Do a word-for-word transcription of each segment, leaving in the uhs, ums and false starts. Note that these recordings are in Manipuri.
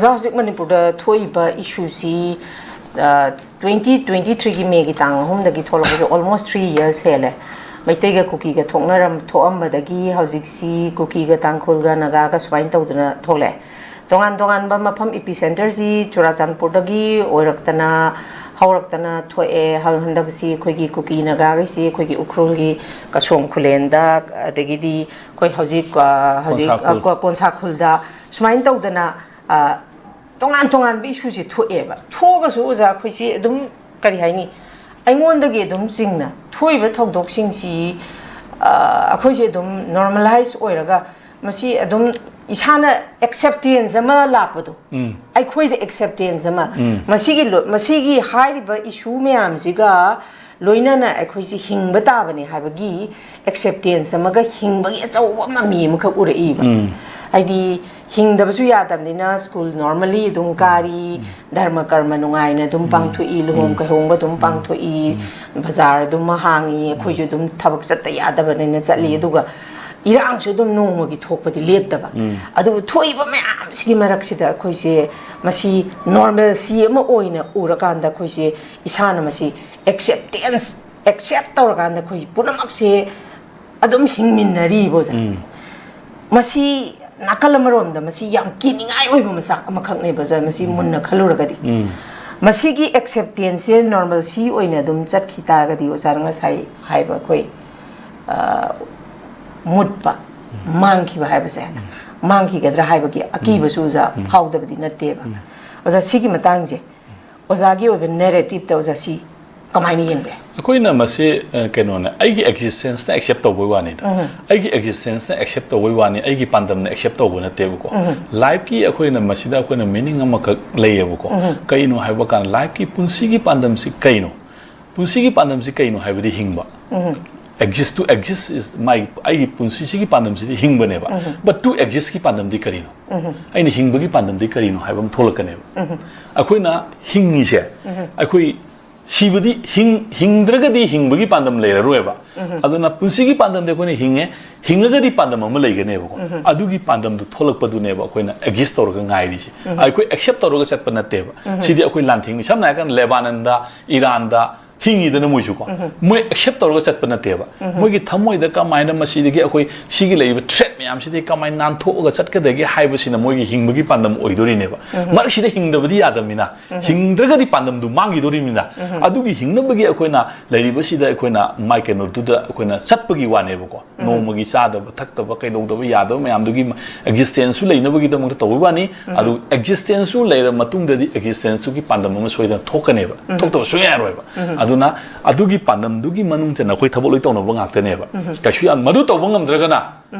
ꯑꯣꯖꯥ, ꯍꯧꯖꯤꯛ ꯃꯅꯤꯄꯨꯔꯗ ꯊꯣꯛꯏꯕ ꯏꯁꯨꯁꯤ, ꯇ꯭ꯋꯦꯟꯇꯤ ꯇ꯭ꯋꯦꯟꯇꯤ ꯊ꯭ꯔꯤꯒꯤ ꯃꯦꯒꯤ ꯇꯥꯡ ꯑꯍꯨꯝꯗꯒꯤ ꯊꯣꯛꯂꯛꯄꯁꯦ almost three years ꯍꯦꯜꯂꯦ꯫ ꯃꯩꯇꯩꯒ ꯀꯨꯀꯤꯒ ꯊꯣꯛꯅꯔꯝ ꯊꯣꯛꯑꯝꯕꯗꯒꯤ ꯍꯧꯖꯤꯛꯁꯤ ꯀꯨꯀꯤꯒ ꯇꯥꯡꯈꯨꯜꯒ ꯅꯥꯒꯥꯒ ꯁꯨꯃꯥꯏꯅ ꯇꯧꯗꯅ ꯊꯣꯛꯂꯛꯑꯦ꯫ ꯇꯣꯉꯥꯟ ꯇꯣꯉꯥꯟꯕ ꯃꯐꯝ, ꯏꯄꯤ ꯁꯦꯟꯇꯔꯁꯤ ꯆꯨꯔꯥꯆꯥꯟꯄꯨꯔꯗꯒꯤ ꯑꯣꯏꯔꯛꯇꯅ ꯍꯧꯔꯛꯇꯅ ꯊꯣꯛꯑꯦ꯫ ꯍ-, ꯍꯟꯗꯛꯁꯤ ꯑꯩꯈꯣꯏꯒꯤ ꯀꯨꯀꯤ ꯅꯥꯒꯥꯒꯤꯁꯤ ꯑꯩꯈꯣꯏꯒꯤ ꯎꯈ꯭ꯔꯨꯜꯒꯤ ꯀꯁꯣꯝ ꯈꯨꯂꯦꯟꯗ, ꯑꯗꯒꯤꯗꯤ ꯑꯩꯈꯣꯏ ꯍꯧꯖꯤꯛ, ꯑ, ꯍꯧꯖꯤꯛ, ꯀꯣꯟꯁꯥ ꯈꯨꯜ꯫ ꯑ, ꯀꯣ-, ꯀꯣꯟꯁꯥ ꯈꯨꯜꯗ ꯁꯨꯃꯥꯏꯅ ꯇꯧꯗꯅ, ꯑ, ꯇꯣꯉꯥꯟ ꯇꯣꯉꯥꯟꯕ ꯏꯁꯨꯁꯦ ꯊꯣꯛꯑꯦꯕ꯫ ꯊꯣꯛꯑꯒꯁꯨ ꯑꯣꯖꯥ, ꯑꯩꯈꯣꯏꯁꯤ ꯑꯗꯨꯝ, ꯀꯔꯤ ꯍꯥꯏꯅꯤ, ꯑꯩꯉꯣꯟꯗꯒꯤ ꯑꯗꯨꯝ ꯆꯤꯡꯅ ꯊꯣꯛꯏꯕ ꯊꯧꯗꯣꯛꯁꯤꯡꯁꯤ, ꯑ, ꯑꯩꯈꯣꯏꯁꯦ ꯑꯗꯨꯝ normalize ꯑꯣꯏꯔꯒ ꯃꯁꯤ ꯑꯗꯨꯝ ꯏꯁꯥꯅ acceptance ꯑꯃ ꯂꯥꯛꯄꯗꯣ, ꯎꯝ꯫ ꯑꯩꯈꯣꯏꯗ acceptance ꯑꯃ, ꯎꯝ꯫ ꯃꯁꯤꯒꯤ ꯂꯣ-, ꯃꯁꯤꯒꯤ ꯍꯥꯏꯔꯤꯕ ꯏꯁꯨ ꯃꯌꯥꯝꯁꯤꯒ ꯂꯣꯏꯅꯅ ꯑꯩꯈꯣꯏꯁꯤ ꯍꯤꯡꯕ ꯇꯥꯕꯅꯤ ꯍꯥꯏꯕꯒꯤ acceptance ꯑꯃꯒ ꯍꯤꯡꯕꯒꯤ ꯑꯆꯧꯕ ꯃꯃꯤ ꯑꯃꯈꯛ ꯎꯔꯛꯏꯕ꯫ ꯎꯝ꯫ ꯍꯥꯏꯗꯤ ꯍꯤꯡꯗꯕꯁꯨ ꯌꯥꯗꯕꯅꯤꯅ school normally ꯑꯗꯨꯝ ꯀꯥꯔꯤ, ꯎꯝ꯫ ꯙꯔꯃ ꯀꯔꯃ ꯅꯨꯡꯉꯥꯏꯅ ꯑꯗꯨꯝ ꯎꯝ꯫ ꯄꯥꯡꯊꯣꯛꯏ, ꯂꯨꯍꯣꯡ ꯎꯝ꯫ ꯀꯩꯍꯣꯡꯕ ꯑꯗꯨꯝ ꯎꯝ꯫ ꯄꯥꯡꯊꯣꯛꯏ, ꯎꯝ꯫ ꯕꯖꯥꯔ ꯑꯗꯨꯝ ꯍꯥꯡꯉꯤ, ꯑꯩꯈꯣꯏꯁꯨ ꯎꯝ꯫ ꯑꯗꯨꯝ ꯊꯕꯛ ꯆꯠꯇ ꯌꯥꯗꯕꯅꯤꯅ ꯆꯠꯂꯤ꯫ ꯎꯝ꯫ ꯑꯗꯨꯒ ꯏꯔꯥꯡꯁꯨ ꯑꯗꯨꯝ ꯅꯣꯡꯃꯒꯤ ꯊꯣꯛꯄꯗꯤ ꯂꯦꯞꯇꯕ꯫ ꯎꯝ꯫ ꯑꯗꯨꯕꯨ ꯊꯣꯛꯏꯕ ꯃꯌꯥꯝꯁꯤꯒꯤ ꯃꯔꯛꯁꯤꯗ ꯑꯩꯈꯣꯏꯁꯦ ꯃꯁꯤ normalcy ꯑꯃ ꯑꯣꯏꯅ ꯎꯔꯀꯥꯟꯗ ꯑꯩꯈꯣꯏꯁꯦ ꯏꯁꯥꯅ ꯃꯁꯤ acceptance, accept ꯇꯧꯔꯀꯥꯟꯗ ꯑꯩꯈꯣꯏ ꯄꯨꯝꯅꯃꯛꯁꯦ ꯑꯗꯨꯝ ꯍꯤꯡꯃꯤꯟꯅꯔꯤꯕ, ꯑꯣꯖꯥ꯫ ꯎꯝ꯫ ꯃꯁꯤ ꯅꯥꯀꯜ ꯑꯃꯔꯣꯝꯗ ꯃꯁꯤ ꯌꯥꯝ ꯀꯤꯅꯤꯡꯉꯥꯏ ꯑꯣꯏꯕ ꯃꯆꯥꯛ ꯑꯃꯈꯛꯅꯦꯕ, ꯑꯣꯖꯥ, ꯃꯁꯤ ꯎꯝ꯫ ꯃꯨꯟꯅ ꯈꯜꯂꯨꯔꯒꯗꯤ꯫ ꯎꯝ꯫ ꯃꯁꯤꯒꯤ acceptanceꯁꯦ normalcy ꯑꯣꯏꯅ ꯑꯗꯨꯝ ꯆꯠꯈꯤ ꯇꯥꯔꯒꯗꯤ, ꯑꯣꯖꯥꯅ ꯉꯁꯥꯏ ꯍꯥꯏꯕ ꯑꯩꯈꯣꯏ, ꯑ, ꯃꯨꯠꯄ, ꯎꯝ꯫ ꯃꯥꯡꯈꯤꯕ ꯍꯥꯏꯕꯁꯦ, ꯎꯝ꯫ ꯃꯥꯡꯈꯤꯒꯗ꯭ꯔꯥ ꯍꯥꯏꯕꯒꯤ ꯑꯀꯤꯕꯁꯨ, ꯎꯝ꯫ ꯑꯣꯖꯥ, ꯎꯝ꯫ ꯐꯥꯎꯗꯕꯗꯤ ꯅꯠꯇꯦꯕ꯫ ꯎꯝ꯫ ꯑꯣꯖꯥ, ꯁꯤꯒꯤ ꯃꯇꯥꯡꯁꯦ ꯑꯣꯖꯥꯒꯤ ꯑꯣꯏꯕ narrativeꯇ, ꯑꯣꯖꯥ, ꯁꯤ ꯀꯃꯥꯏꯅ ꯌꯦꯡꯕ ꯌꯥꯏ? ꯑꯩꯈꯣꯏꯅ ꯃꯁꯤ, ꯑ, ꯀꯩꯅꯣꯅꯦ, ꯑꯩꯒꯤ existenceꯅ accept ꯇꯧꯕꯩ ꯋꯥꯅꯤꯗ꯫ ꯎꯝ꯫ ꯑꯩꯒꯤ existenceꯅ accept ꯇꯧꯕꯩ ꯋꯥꯅꯤ, ꯑꯩꯒꯤ ꯄꯥꯟꯗꯝꯅ accept ꯇꯧꯕ ꯅꯠꯇꯦꯕꯀꯣ꯫ ꯎꯝ꯫ Lifeꯀꯤ ꯑꯩꯈꯣꯏꯅ ꯃꯁꯤꯗ ꯑꯩꯈꯣꯏꯅ meaning ꯑꯃꯈꯛ ꯂꯩꯌꯦꯕꯀꯣ꯫ ꯎꯝ꯫ ꯀꯩꯅꯣ ꯍꯥꯏꯕ ꯀꯥꯟꯗ, lifeꯀꯤ ꯄꯨꯟꯁꯤꯒꯤ ꯄꯥꯟꯗꯝꯁꯤ ꯀꯩꯅꯣ? ꯄꯨꯟꯁꯤꯒꯤ ꯄꯥꯟꯗꯝꯁꯤ ꯀꯩꯅꯣ ꯍꯥꯏꯕꯗꯤ ꯍꯤꯡꯕ꯫ ꯎꯝ꯫ Exist, to exist is my, ꯑꯩꯒꯤ ꯄꯨꯟꯁꯤꯁꯤꯒꯤ ꯄꯥꯟꯗꯝꯁꯤꯗꯤ ꯍꯤꯡꯕꯅꯦꯕ꯫ ꯎꯝ꯫ But to existꯀꯤ ꯄꯥꯟꯗꯝꯗꯤ ꯀꯔꯤꯅꯣ? ꯎꯝ꯫ ꯑꯩꯅ ꯍꯤꯡꯕꯒꯤ ꯄꯥꯟꯗꯝꯗꯤ ꯀꯔꯤꯅꯣ ꯍꯥꯏꯕ ꯑꯃ ꯊꯣꯛꯂꯛꯀꯅꯦꯕ꯫ ꯎꯝ꯫ ꯑꯩꯈꯣꯏꯅ ꯍꯤꯡꯉꯤꯁꯦ, ꯎꯝ꯫ ꯑꯩꯈꯣꯏ ꯁꯤꯕꯗꯤ ꯍꯤꯡ ꯍꯤꯡꯗ꯭ꯔꯒꯗꯤ ꯍꯤꯡꯕꯒꯤ ꯄꯥꯟꯗꯝ ꯂꯩꯔꯔꯣꯏꯕ꯫ ꯑꯗꯨꯅ ꯄꯨꯟꯁꯤꯒꯤ ꯄꯥꯟꯗꯝꯗꯤ ꯑꯩꯈꯣꯏꯅ ꯍꯤꯡꯉꯦ, ꯍꯤꯡꯉꯒꯗꯤ ꯄꯥꯟꯗꯝ ꯑꯃ ꯂꯩꯒꯅꯦꯕꯀꯣ꯫ ꯑꯗꯨꯒꯤ ꯄꯥꯟꯗꯝꯗꯨ ꯊꯣꯛꯂꯛꯄꯗꯨꯅꯦꯕ ꯑꯩꯈꯣꯏꯅ ꯑꯦꯛꯖꯤꯁ ꯇꯧꯔꯒ ꯉꯥꯏꯔꯤꯁꯦ꯫ ꯑꯩꯈꯣꯏ ꯑꯦꯛꯁꯦꯞ ꯇꯧꯔꯒ ꯆꯠꯄ ꯅꯠꯇꯦꯕ꯫ ꯁꯤꯗꯤ ꯑꯩꯈꯣꯏ ꯂꯥꯟꯊꯦꯡꯅꯤ꯫ ꯁꯝꯅ ꯍꯥꯏꯔꯀꯥꯟꯗ ꯂꯦꯕꯥꯅꯟꯗ, ꯏꯔꯥꯟꯗ ꯍꯤꯡꯉꯤꯗꯅ ꯃꯣꯏꯁꯨꯀꯣ꯫ ꯃꯣꯏ ꯑꯦꯛꯁꯦꯞ ꯇꯧꯔꯒ ꯆꯠꯄ ꯅꯠꯇꯦꯕ꯫ ꯃꯣꯏꯒꯤ ꯊꯃꯣꯏꯗ ꯀꯃꯥꯏꯅ ꯃꯁꯤꯗꯒꯤ ꯑꯩꯈꯣꯏ ꯁꯤꯒꯤ ꯂꯩꯔꯤꯕ ꯊ꯭ꯔꯦꯠ ꯃꯌꯥꯝꯁꯤꯗꯒꯤ ꯀꯃꯥꯏꯅ ꯅꯥꯟꯊꯣꯛꯑꯒ ꯆꯠꯀꯗꯒꯦ ꯍꯥꯏꯕꯁꯤꯅ ꯃꯣꯏꯒꯤ ꯍꯤꯡꯕꯒꯤ ꯄꯥꯟꯗꯝ ꯑꯣꯏꯗꯣꯔꯤꯅꯦꯕ꯫ ꯃꯔꯛꯁꯤꯗ ꯍꯤꯡꯗꯕꯗꯤ ꯌꯥꯗꯕꯅꯤꯅ, ꯍꯤꯡꯗ꯭ꯔꯒꯗꯤ ꯄꯥꯟꯗꯝꯗꯨ ꯃꯥꯡꯈꯤꯗꯣꯔꯤꯕꯅꯤꯅ꯫ ꯑꯗꯨꯒꯤ ꯍꯤꯡꯅꯕꯒꯤ ꯑꯩꯈꯣꯏꯅ ꯂꯩꯔꯤꯕꯁꯤꯗ ꯑꯩꯈꯣꯏꯅ ꯃꯥꯏ ꯀꯩꯅꯣꯗꯨꯗ ꯑꯩꯈꯣꯏꯅ ꯆꯠꯄꯒꯤ ꯋꯥꯅꯦꯕꯀꯣ꯫ ꯅꯣꯡꯃꯒꯤ ꯆꯥꯗꯕ ꯊꯛꯇꯕ ꯀꯩꯗꯧꯗꯕ ꯌꯥꯗꯕ ꯃꯌꯥꯝꯗꯨꯒꯤ ꯑꯦꯛꯖꯤꯁꯇꯦꯟꯁꯁꯨ ꯂꯩꯅꯕꯒꯤꯗꯃꯛꯇ ꯇꯧꯕ ꯋꯥꯅꯤ꯫ ꯑꯗꯨ ꯑꯦꯛꯖꯤꯁꯇꯦꯟꯁꯁꯨ ꯂꯩꯔ ꯃꯇꯨꯡꯗꯗꯤ ꯑꯦꯛꯖꯤꯁꯇꯦꯟꯁꯁꯨ ꯄꯥꯟꯗꯝ ꯑꯃ ꯁꯣꯏꯗꯅ ꯊꯣꯛꯀꯅꯦꯕ꯫ ꯊꯣꯛꯇꯕ ꯁꯨꯡꯌꯥ ꯌꯥꯔꯣꯏꯕ꯫ ꯑꯗꯨꯅ ꯑꯗꯨꯒꯤ ꯄꯥꯟꯗꯝꯗꯨꯒꯤ ꯃꯅꯨꯡ ꯆꯟꯅ ꯑꯩꯈꯣꯏ ꯊꯕꯛ ꯂꯣꯏ ꯇꯧꯅꯕ ꯉꯥꯛꯇꯅꯦꯕ꯫ ꯀꯩꯁꯨ ꯌꯥꯝ ꯃꯗꯨ ꯇꯧꯕ ꯉꯝꯗ꯭ꯔꯒꯅ,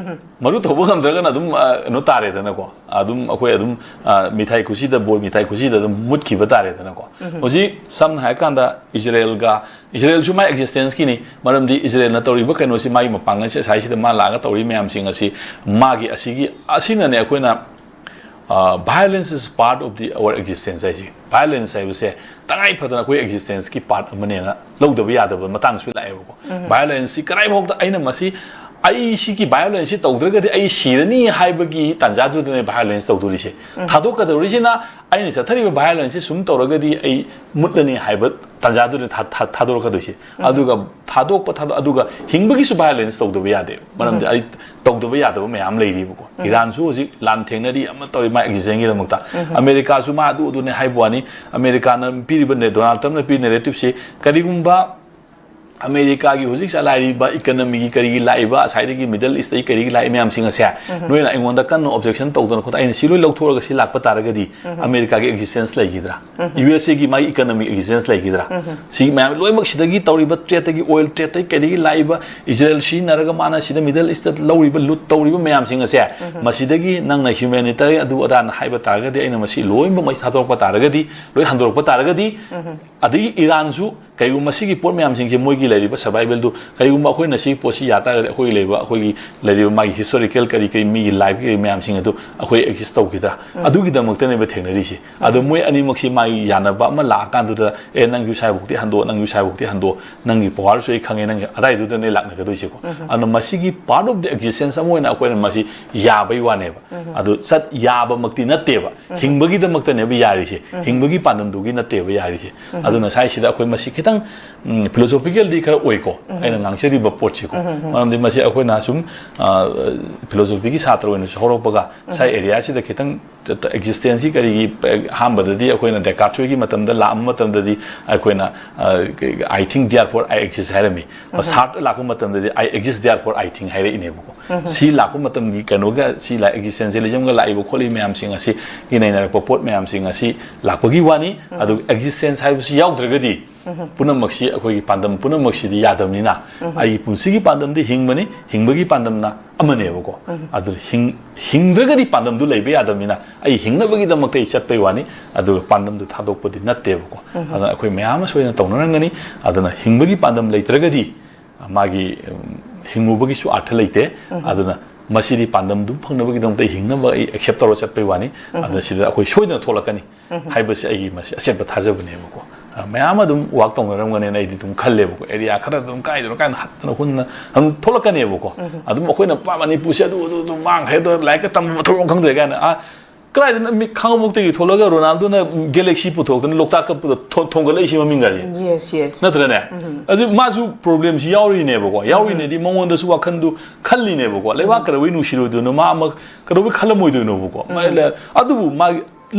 ꯃꯗꯨ ꯇꯧꯕ ꯉꯝꯗ꯭ꯔꯒꯅ ꯑꯗꯨꯝ, ꯑ, ꯀꯩꯅꯣ ꯇꯥꯔꯦꯗꯅꯀꯣ꯫ ꯑꯗꯨꯝ ꯑꯩꯈꯣꯏ ꯑꯗꯨꯝ, ꯑ, ꯃꯤꯊꯥꯏ ꯈꯨꯁꯤꯗ, ꯕꯣꯔ ꯃꯤꯊꯥꯏ ꯈꯨꯁꯤꯗ ꯑꯗꯨꯝ ꯃꯨꯠꯈꯤꯕ ꯇꯥꯔꯦꯗꯅꯀꯣ꯫ ꯍꯧꯖꯤꯛ ꯁꯝꯅ ꯍꯥꯏꯔꯀꯥꯟꯗ ꯏꯖꯔꯦꯜꯒ, ꯏꯖꯔꯦꯜꯁꯨ ꯃꯥꯏ ꯑꯦꯛꯖꯤꯁꯇꯦꯟꯁꯀꯤꯅꯤ꯫ ꯃꯔꯝꯗꯤ ꯏꯖꯔꯦꯜꯅ ꯇꯧꯔꯤꯕ ꯀꯩꯅꯣꯁꯤ, ꯃꯥꯒꯤ ꯃꯄꯥꯡꯒꯜꯁꯤ ꯑꯁꯥꯏꯁꯤꯗ ꯃꯥ ꯂꯥꯛꯑꯒ ꯇꯧꯔꯤ ꯃꯌꯥꯝꯁꯤꯡ ꯑꯁꯤ, ꯃꯥꯒꯤ ꯑꯁꯤꯒꯤ, ꯑꯁꯤꯅꯅꯦ ꯑꯩꯈꯣꯏꯅ violence is part of the our existence ꯍꯥꯏꯁꯦ꯫ ꯚꯥꯏꯑꯣꯂꯦꯟꯁ ꯍꯥꯏꯕꯁꯦ ꯇꯉꯥꯏ ꯐꯗꯅ ꯑꯩꯈꯣꯏ ꯑꯦꯛꯖꯤꯁꯇꯦꯟꯁꯀꯤ ꯄꯥꯔꯠ ꯑꯃꯅꯦꯅ ꯂꯧꯗꯕ ꯌꯥꯗꯕ ꯃꯇꯥꯡꯁꯨ ꯂꯥꯛꯑꯦꯕꯀꯣ꯫ ꯚꯥꯏꯑꯣꯂꯦꯟꯁꯁꯤ ꯀꯗꯥꯏꯐꯥꯎꯗ ꯑꯩꯅ ꯃꯁꯤ, ꯑꯩ ꯁꯤꯒꯤ ꯚꯥꯏꯑꯣꯂꯦꯟꯁꯁꯤ ꯇꯧꯗ꯭ꯔꯒꯗꯤ ꯑꯩ ꯁꯤꯔꯅꯤ ꯍꯥꯏꯕꯒꯤ ꯇꯥꯟꯖꯥꯗꯨꯗꯅꯦ ꯚꯥꯏꯑꯣꯂꯦꯟꯁ ꯇꯧꯗꯣꯔꯤꯁꯦ꯫ ꯊꯥꯗꯣꯛꯀꯗꯧꯔꯤꯁꯤꯅ, ꯑꯩꯅ ꯆꯠꯊꯔꯤꯕ ꯚꯥꯏꯑꯣꯂꯦꯟꯁꯁꯤ ꯁꯨꯝ ꯇꯧꯔꯒꯗꯤ ꯑꯩ ꯃꯨꯠꯂꯅꯤ ꯍꯥꯏꯕ ꯇꯥꯟꯖꯥꯗꯨꯗ ꯊꯥ-, ꯊꯥ-, ꯊꯥꯗꯣꯔꯛꯀꯗꯣꯏꯁꯦ꯫ ꯑꯗꯨꯒ ꯊꯥꯗꯣꯛꯄ ꯊꯥꯗꯣꯛ-, ꯑꯗꯨꯒ ꯍꯤꯡꯕꯒꯤꯁꯨ ꯚꯥꯏꯑꯣꯂꯦꯟꯁ ꯇꯧꯗꯕ ꯌꯥꯗꯦ꯫ ꯃꯔꯝꯗꯤ ꯑꯩ ꯇꯧꯗꯕ ꯌꯥꯗꯕ ꯃꯌꯥꯝ ꯂꯩꯔꯤꯕꯀꯣ꯫ ꯏꯔꯥꯟꯁꯨ ꯍꯧꯖꯤꯛ ꯂꯥꯟ ꯊꯦꯡꯅꯔꯤ, ꯑꯃ ꯇꯧꯔꯤ, ꯃꯥ ꯑꯦꯛꯖꯤꯁꯇꯦꯟꯁꯀꯤꯗꯃꯛꯇ꯫ ꯑꯃꯦꯔꯤꯀꯥꯁꯨ ꯃꯥ ꯑꯗꯨ ꯑꯗꯨꯅꯦ ꯍꯥꯏꯕ ꯋꯥꯅꯤ꯫ ꯑꯃꯦꯔꯤꯀꯥꯅ ꯄꯤꯔꯤꯕ ꯅꯦ-, ꯗꯣꯅꯥꯜꯗ ꯇ꯭ꯔꯝꯞꯅ ꯄꯤꯔꯤ ꯅꯦꯔꯦꯇꯤꯞꯁꯤ ꯀꯔꯤꯒꯨꯝꯕ ꯑꯃꯦꯔꯤꯀꯥꯒꯤ ꯍꯧꯖꯤꯛ ꯆꯂꯥꯏꯔꯤꯕ ꯏꯀꯅꯃꯤꯒꯤ ꯀꯔꯤꯒꯤ ꯂꯥꯛꯏꯕ, ꯑꯁꯥꯏꯗꯒꯤ ꯃꯤꯗꯜ ꯏꯁꯇꯒꯤ ꯀꯔꯤꯒꯤ ꯂꯥꯛꯏ ꯃꯌꯥꯝꯁꯤꯡ ꯑꯁꯦ, ꯅꯣꯏꯅ ꯑꯩꯉꯣꯟꯗ ꯀꯟꯅ ꯑꯣꯕꯖꯦꯛꯁꯟ ꯇꯧꯗꯅ ꯈꯣꯠꯇꯅ ꯑꯩꯅ ꯁꯤ ꯂꯣꯏ ꯂꯧꯊꯣꯛꯑꯒ ꯁꯤ ꯂꯥꯛꯄ ꯇꯥꯔꯒꯗꯤ ꯑꯃꯦꯔꯤꯀꯥꯒꯤ ꯑꯦꯛꯖꯤꯁꯇꯦꯟꯁ ꯂꯩꯈꯤꯗ꯭ꯔꯥ? ꯌꯨ ꯑꯦꯁ ꯑꯦꯒꯤ ꯃꯥꯒꯤ ꯏꯀꯅꯃꯤꯛ ꯑꯦꯛꯖꯤꯁꯇꯦꯟꯁ ꯂꯩꯈꯤꯗ꯭ꯔꯥ? ꯁꯤ ꯃꯌꯥꯝ ꯂꯣꯏꯅꯃꯛ ꯁꯤꯗꯒꯤ ꯇꯧꯔꯤꯕ ꯇ꯭ꯔꯦꯠꯇꯒꯤ, ꯑꯣꯏꯜ ꯇ꯭ꯔꯦꯠꯇꯒꯤ ꯀꯩꯗꯒꯤ ꯂꯥꯛꯏꯕ, ꯏꯖꯔꯦꯜ ꯁꯤꯖꯤꯟꯅꯔꯒ ꯃꯥꯅ ꯁꯤꯗ ꯃꯤꯗꯜ ꯏꯁꯇ ꯂꯧꯔꯤꯕ, ꯂꯨꯠ ꯇꯧꯔꯤꯕ ꯃꯌꯥꯝꯁꯤꯡ ꯑꯁꯦ, ꯃꯁꯤꯗꯒꯤ ꯅꯪꯅ ꯍ꯭ꯌꯨꯃꯦꯅꯤꯇꯔꯤ ꯑꯗꯨ ꯑꯗꯥꯅ ꯍꯥꯏꯕ ꯇꯥꯔꯒꯗꯤ, ꯑꯩꯅ ꯃꯁꯤ ꯂꯣꯏꯅꯃꯛ ꯃꯩ ꯊꯥꯗꯣꯔꯛꯄ ꯇꯥꯔꯒꯗꯤ, ꯂꯣꯏ ꯍꯟꯗꯣꯔꯛꯄ ꯇꯥꯔꯒꯗꯤ, ꯑꯗꯒꯤ ꯏꯔꯥꯟꯁꯨ ꯀꯩꯒꯨꯝꯕ ꯃꯁꯤꯒꯤ ꯄꯣꯠ ꯃꯌꯥꯝꯁꯤꯡꯁꯦ, ꯃꯣꯏꯒꯤ ꯂꯩꯔꯤꯕ survivalꯗꯨ, ꯀꯩꯒꯨꯝꯕ ꯑꯩꯈꯣꯏꯅ ꯁꯤꯒꯤ ꯄꯣꯠꯁꯤ ꯌꯥ ꯇꯥꯔꯒꯗꯤ ꯑꯩꯈꯣꯏꯒꯤ ꯂꯩꯕ, ꯑꯩꯈꯣꯏꯒꯤ ꯂꯩꯔꯤꯕ ꯃꯥꯒꯤ historical ꯀꯔꯤ ꯀꯔꯤ, ꯃꯤꯒꯤ life ꯀꯔꯤ ꯃꯌꯥꯝꯁꯤꯡ ꯑꯗꯨ ꯑꯩꯈꯣꯏ exist ꯇꯧꯈꯤꯗ꯭ꯔꯥ? ꯑꯗꯨꯒꯤꯗꯃꯛꯇꯅꯦꯕ ꯊꯦꯡꯅꯔꯤꯁꯦ꯫ ꯑꯗꯣ ꯃꯣꯏ ꯑꯅꯤꯃꯛꯁꯤ ꯃꯥꯒꯤ ꯌꯥꯅꯕ ꯑꯃ ꯂꯥꯛꯑꯀꯥꯟꯗꯨꯗ, "ꯑꯦ, ꯅꯪꯁꯨ ꯁ꯭ꯋꯥꯏꯐꯥꯎꯇꯤ ꯍꯟꯗꯣꯛꯑꯣ, ꯅꯪꯁꯨ ꯁ꯭ꯋꯥꯏꯐꯥꯎꯇꯤ ꯍꯟꯗꯣꯛꯑꯣ, ꯅꯪꯒꯤ powerꯁꯨ ꯑꯩ ꯈꯪꯉꯦ", ꯅꯪꯒꯤ ꯑꯗꯥꯏꯗꯨꯗꯅꯦ ꯂꯥꯛꯅꯒꯗꯣꯏꯁꯦꯀꯣ꯫ ꯑꯗꯨꯅ ꯃꯁꯤꯒꯤ part of the existence ꯑꯃ ꯑꯣꯏꯅ ꯑꯩꯈꯣꯏꯅ ꯃꯁꯤ ꯌꯥꯕꯩ ꯋꯥꯅꯦꯕ꯫ ꯑꯗꯨ ꯆꯠ ꯌꯥꯕꯃꯛꯇꯤ ꯅꯠꯇꯦꯕ꯫ ꯍꯤꯡꯕꯒꯤꯗꯃꯛꯇꯅꯦꯕ ꯌꯥꯔꯤꯁꯦ, ꯍꯤꯡꯕꯒꯤ ꯄꯥꯟꯗꯝꯗꯨꯒꯤ ꯅꯠꯇꯦꯕ ꯌꯥꯔꯤꯁꯦ꯫ ꯑꯗꯨꯅ ꯁ꯭ꯋꯥꯏꯁꯤꯗ ꯑꯩꯈꯣꯏ ꯃꯁꯤ ꯈꯤꯇꯪ, ꯎꯝ, philosophicalꯗꯤ ꯈꯔ ꯑꯣꯏꯀꯣ, ꯑꯩꯅ ꯉꯥꯡꯖꯔꯤꯕ ꯄꯣꯠꯁꯤꯀꯣ꯫ ꯃꯔꯝꯗꯤ ꯃꯁꯤ ꯑꯩꯈꯣꯏꯅ ꯁꯨꯝ, ꯑ, philosophyꯒꯤ ꯁꯥꯇ꯭ꯔ ꯑꯣꯏꯅꯁꯨ ꯍꯧꯔꯛꯄꯒ ꯁ꯭ꯋꯥꯏ areaꯁꯤꯗ ꯈꯤꯇꯪ existenceꯁꯤ ꯀꯔꯤꯒꯤ, ꯑꯍꯥꯟꯕꯗꯗꯤ ꯑꯩꯈꯣꯏꯅ Descartes ꯍꯣꯏꯒꯤ ꯃꯇꯝꯗ ꯂꯥꯛꯑꯝꯕ ꯃꯇꯝꯗꯗꯤ ꯑꯩꯈꯣꯏꯅ, ꯑ, "I think, therefore I exist" ꯍꯥꯏꯔꯝꯃꯤ꯫ Sartre ꯂꯥꯛꯄ ꯃꯇꯝꯗꯗꯤ "I exist, therefore I think" ꯍꯥꯏꯔꯛꯏꯅꯦꯕꯀꯣ꯫ ꯁꯤ ꯂꯥꯛꯄ ꯃꯇꯝꯒꯤ ꯀꯩꯅꯣꯒ, ꯁꯤ ꯂꯥꯛ-, existentialismꯒ ꯂꯥꯛꯏꯕ ꯈꯣꯠꯂꯤ ꯃꯌꯥꯝꯁꯤꯡ ꯑꯁꯤꯒꯤ ꯅꯩꯅꯔꯛꯄ ꯄꯣꯠ ꯃꯌꯥꯝꯁꯤꯡ ꯑꯁꯤ ꯂꯥꯛꯄꯒꯤ ꯋꯥꯅꯤ꯫ ꯑꯗꯨꯒ existence ꯍꯥꯏꯕꯁꯤ ꯌꯥꯎꯗ꯭ꯔꯒꯗꯤ ꯄꯨꯝꯅꯃꯛꯁꯤ, ꯑꯩꯈꯣꯏꯒꯤ ꯄꯥꯟꯗꯝ ꯄꯨꯝꯅꯃꯛꯁꯤꯗꯤ ꯌꯥꯗꯕꯅꯤꯅ, ꯑꯩꯒꯤ ꯄꯨꯟꯁꯤꯒꯤ ꯄꯥꯟꯗꯝꯗꯤ ꯍꯤꯡꯕꯅꯤ, ꯍꯤꯡꯕꯒꯤ ꯄꯥꯟꯗꯝꯅ ꯑꯃꯅꯦꯕꯀꯣ꯫ ꯑꯗꯨ ꯍꯤꯡ-, ꯍꯤꯡꯗ꯭ꯔꯒꯗꯤ ꯄꯥꯟꯗꯝꯗꯨ ꯂꯩꯕ ꯌꯥꯗꯕꯅꯤꯅ, ꯑꯩ ꯍꯤꯡꯅꯕꯒꯤꯗꯃꯛꯇ ꯑꯩ ꯆꯠꯄꯩ ꯋꯥꯅꯤ, ꯑꯗꯨꯒ ꯄꯥꯟꯗꯝꯗꯨ ꯊꯥꯗꯣꯛꯄꯗꯤ ꯅꯠꯇꯦꯕꯀꯣ꯫ ꯑꯗꯨꯅ ꯑꯩꯈꯣꯏ ꯃꯌꯥꯝ ꯑꯃ ꯁꯣꯏꯗꯅ ꯇꯧꯅꯔꯝꯒꯅꯤ꯫ ꯑꯗꯨꯅ ꯍꯤꯡꯕꯒꯤ ꯄꯥꯟꯗꯝ ꯂꯩꯇ꯭ꯔꯒꯗꯤ ꯃꯥꯒꯤ, ꯎꯝ, ꯍꯤꯡꯉꯨꯕꯒꯤꯁꯨ ꯑꯥꯔꯊ ꯂꯩꯇꯦ꯫ ꯑꯗꯨꯅ ꯃꯁꯤꯗꯤ ꯄꯥꯟꯗꯝꯗꯨ ꯐꯪꯅꯕꯒꯤꯗꯃꯛꯇ ꯍꯤꯡꯅꯕ ꯑꯩ accept ꯇꯧꯔ ꯆꯠꯄꯩ ꯋꯥꯅꯤ꯫ ꯑꯗꯨꯅ ꯁꯤꯗ ꯑꯩꯈꯣꯏ ꯁꯣꯏꯗꯅ ꯊꯣꯛꯂꯛꯀꯅꯤ ꯍꯥꯏꯕꯁꯤ ꯑꯩꯒꯤ ꯃꯁꯤ ꯑꯆꯦꯠꯄ ꯊꯥꯖꯕꯅꯦꯕꯀꯣ꯫ ꯑ, ꯃꯌꯥꯝ ꯑꯗꯨꯝ work ꯇꯧꯅꯔꯝꯒꯅꯦꯅ ꯑꯩꯗꯤ ꯑꯗꯨꯝ ꯈꯜꯂꯦꯕꯀꯣ꯫ Area ꯈꯔ ꯑꯗꯨꯝ ꯀꯥꯏꯗꯅꯣ ꯀꯥꯏꯅ ꯍꯠꯇꯅ ꯍꯨꯟꯅ ꯑꯗꯨꯝ ꯊꯣꯛꯂꯛꯀꯅꯦꯕꯀꯣ꯫ ꯑꯗꯨꯝ ꯑꯩꯈꯣꯏꯅ "ꯄꯥ, ꯃꯅꯤꯄꯨꯔꯁꯦ ꯑꯗꯨ, ꯑꯗꯨ, ꯑꯗꯨ ꯃꯥꯡꯈ꯭ꯔꯦ, ꯑꯗꯣ ꯂꯥꯏꯔꯤꯛꯀ ꯇꯝꯕ ꯃꯊꯧ ꯑꯃ ꯈꯪꯗ꯭ꯔꯦ" ꯀꯥꯏꯅ, ꯑ, ꯀꯗꯥꯏꯗꯅꯣ ꯃꯤ ꯈꯥꯡꯉꯕꯣꯛꯇꯒꯤ ꯊꯣꯛꯂꯒ ꯔꯣꯅꯥꯜꯗꯣꯅ Galaxy ꯄꯨꯊꯣꯛꯇꯅ ꯂꯣꯛꯇꯥꯛꯀ ꯄꯨꯊꯣꯛ-, ꯊꯣꯡꯒꯠꯂꯛꯏꯁꯤ ꯃꯃꯤꯡꯒꯁꯦ꯫ Yes, yes. ꯅꯠꯇ꯭ꯔꯅꯦ? ꯑꯗꯨ ꯃꯥꯁꯨ problemꯁꯤ ꯌꯥꯎꯔꯤꯅꯦꯕꯀꯣ꯫ ꯌꯥꯎꯔꯤꯅꯦꯗꯤ ꯃꯉꯣꯟꯗꯁꯨ ꯋꯥꯈꯟꯗꯨ ꯈꯜꯂꯤꯅꯦꯕꯀꯣ꯫ ꯂꯩꯕꯥꯛ ꯀꯩꯗꯧꯕꯩ ꯅꯨꯡꯁꯤꯔꯣꯏꯗꯣꯏꯅꯣ? ꯃꯥ ꯑꯃ ꯀꯩꯗꯧꯕꯩ ꯈꯜꯂꯝꯃꯣꯏꯗꯣꯏꯅꯣꯕꯀꯣ? ꯃꯥ ꯂꯩ-, ꯑꯗꯨꯕꯨ ꯃꯥ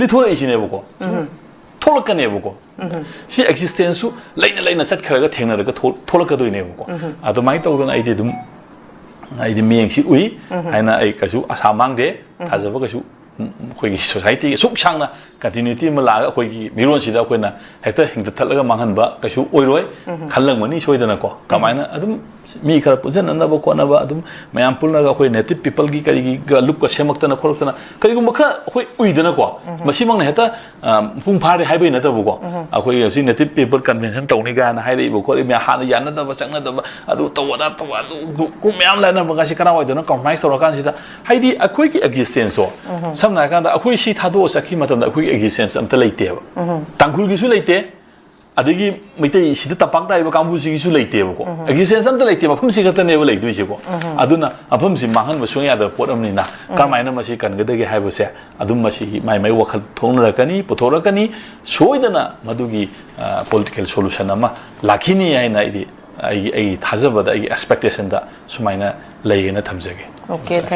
ꯂꯤꯊꯣꯔꯛꯏꯁꯤꯅꯦꯕꯀꯣ꯫ ꯊꯣꯛꯂꯛꯀꯅꯦꯕꯀꯣ꯫ ꯁꯤ existenceꯁꯨ ꯂꯩꯅ ꯂꯩꯅ ꯆꯠꯈ꯭ꯔꯒ ꯊꯦꯡꯅꯔꯒ ꯊꯣꯛ-, ꯊꯣꯛꯂꯛꯀꯗꯣꯏꯅꯦꯕꯀꯣ꯫ ꯑꯗꯨꯃꯥꯏꯅ ꯇꯧꯗꯅ ꯑꯩꯗꯤ ꯑꯗꯨꯝ, ꯑꯩꯗꯤ ꯃꯤꯠꯌꯦꯡꯁꯤ ꯎꯏ ꯍꯥꯏꯅ ꯑꯩ ꯀꯩꯁꯨ ꯑꯁꯥ ꯃꯥꯡꯗꯦ꯫ ꯊꯥꯖꯕ ꯀꯩꯁꯨ, ꯎꯝ, ꯑꯩꯈꯣꯏꯒꯤ societyꯒꯤ ꯑꯁꯨꯛ ꯁꯥꯡꯅ ꯀꯟꯇꯤꯅ꯭ꯌꯨꯇꯤ ꯑꯃ ꯂꯥꯛꯑꯒ ꯑꯩꯈꯣꯏꯒꯤ ꯃꯤꯔꯣꯟꯁꯤꯗ ꯑꯩꯈꯣꯏꯅ ꯍꯦꯛꯇ ꯍꯤꯡꯗꯊꯠꯂꯒ ꯃꯥꯡꯍꯟꯕ ꯀꯩꯁꯨ ꯑꯣꯏꯔꯣꯏ꯫ ꯈꯜꯂꯝꯒꯅꯤ ꯁꯣꯏꯗꯅꯀꯣ꯫ ꯀꯃꯥꯏꯅ ꯑꯗꯨꯝ ꯃꯤ ꯈꯔ ꯄꯨꯟꯁꯤꯟꯅꯅꯕ ꯈꯣꯠꯅꯕ, ꯑꯗꯨꯝ ꯃꯌꯥꯝ ꯄꯨꯜꯂꯒ ꯑꯩꯈꯣꯏ ꯅꯦꯇꯤꯚ ꯄꯤꯄꯜꯒꯤ ꯀꯔꯤꯒꯤ ꯒ ꯂꯨꯞꯀ ꯁꯦꯝꯃꯛꯇꯅ ꯈꯣꯠꯂꯛꯇꯅ ꯀꯔꯤꯒꯨꯝꯕ ꯈꯔ ꯑꯩꯈꯣꯏ ꯎꯏꯗꯅꯀꯣ꯫ ꯃꯁꯤꯃꯛꯅ ꯍꯦꯛꯇ, ꯑ, ꯃꯄꯨꯡ ꯐꯥꯔꯦ ꯍꯥꯏꯕꯩ ꯅꯠꯇꯕꯀꯣ꯫ ꯑꯩꯈꯣꯏ ꯍꯧꯖꯤꯛ ꯅꯦꯇꯤꯚ ꯄꯤꯄꯜ ꯀꯟꯚꯦꯟꯁꯟ ꯇꯧꯅꯤ ꯀꯥꯏꯅ ꯍꯥꯏꯔꯛꯏꯕ ꯈꯣꯠꯂꯤꯕ ꯃꯌꯥꯝ, ꯍꯥꯟꯅ ꯌꯥꯅꯗꯕ ꯆꯠꯅꯗꯕ, ꯑꯗꯨ ꯇꯧꯕ ꯑꯗꯥ ꯇꯧꯕ, ꯑꯗꯨ ꯒ꯭ꯔꯨꯞ ꯃꯌꯥꯝ ꯂꯩꯅꯕꯒꯁꯤ ꯀꯗꯥꯏꯋꯥꯏꯗꯅꯣ ꯀꯝꯄ꯭ꯔꯣꯃꯥꯏꯁ ꯇꯧꯔꯀꯥꯟꯁꯤꯗ, ꯍꯥꯏꯗꯤ ꯑꯩꯈꯣꯏꯒꯤ ꯑꯦꯛꯖꯤꯁꯇꯦꯟꯁꯇꯣ, ꯁꯝꯅ ꯍꯥꯏꯔꯀꯥꯟꯗ ꯑꯩꯈꯣꯏ ꯁꯤ ꯊꯥꯗꯣꯛꯑ ꯆꯠꯈꯤꯕ ꯃꯇꯝꯗ ꯑꯩꯈꯣꯏꯒꯤ ꯑꯦꯛꯖꯤꯁꯇꯦꯟꯁ ꯑꯝꯇ ꯂꯩꯇꯦꯕ꯫ ꯇꯥꯡꯈꯨꯜꯒꯤꯁꯨ ꯂꯩꯇꯦ, ꯑꯗꯒꯤ ꯃꯩꯇꯩ ꯁꯤꯗ ꯇꯝꯄꯥꯛ ꯇꯥꯔꯤꯕ ꯀꯥꯡꯕꯨꯁꯤꯒꯤꯁꯨ ꯂꯩꯇꯦꯕꯀꯣ꯫ ꯑꯦꯛꯖꯤꯁꯇꯦꯟꯁ ꯑꯝꯇ ꯂꯩꯇꯦ, ꯃꯐꯝꯁꯤ ꯈꯛꯇꯅꯦꯕ ꯂꯩꯗꯣꯏꯁꯦꯀꯣ꯫ ꯑꯗꯨꯅ ꯃꯐꯝꯁꯤ ꯃꯥꯡꯍꯟꯕ ꯁꯨꯡꯌꯥ ꯌꯥꯗꯕ ꯄꯣꯠ ꯑꯃꯅꯤꯅ, ꯀꯔꯝꯍꯥꯏꯅ ꯃꯁꯤ ꯀꯟꯒꯗꯒꯦ ꯍꯥꯏꯕꯁꯦ ꯑꯗꯨꯝ ꯃꯁꯤꯒꯤ ꯃꯥꯏ ꯃꯥꯏ ꯋꯥꯈꯜ ꯊꯣꯛꯅꯔꯛꯀꯅꯤ, ꯄꯨꯊꯣꯔꯛꯀꯅꯤ꯫ ꯁꯣꯏꯗꯅ ꯃꯗꯨꯒꯤ, ꯑ, ꯄꯣꯂꯤꯇꯤꯀꯦꯜ ꯁꯣꯂꯨꯁꯟ ꯑꯃ ꯂꯥꯛꯈꯤꯅꯤ ꯍꯥꯏꯅ ꯑꯩꯗꯤ ꯑꯩꯒꯤ, ꯑꯩꯒꯤ ꯊꯥꯖꯕꯗ, ꯑꯩꯒꯤ ꯑꯦꯛꯁꯄꯦꯛꯇꯦꯁꯟꯗ ꯁꯨꯃꯥꯏꯅ ꯂꯩꯌꯦꯅ ꯊꯝꯖꯒꯦ꯫ Okay,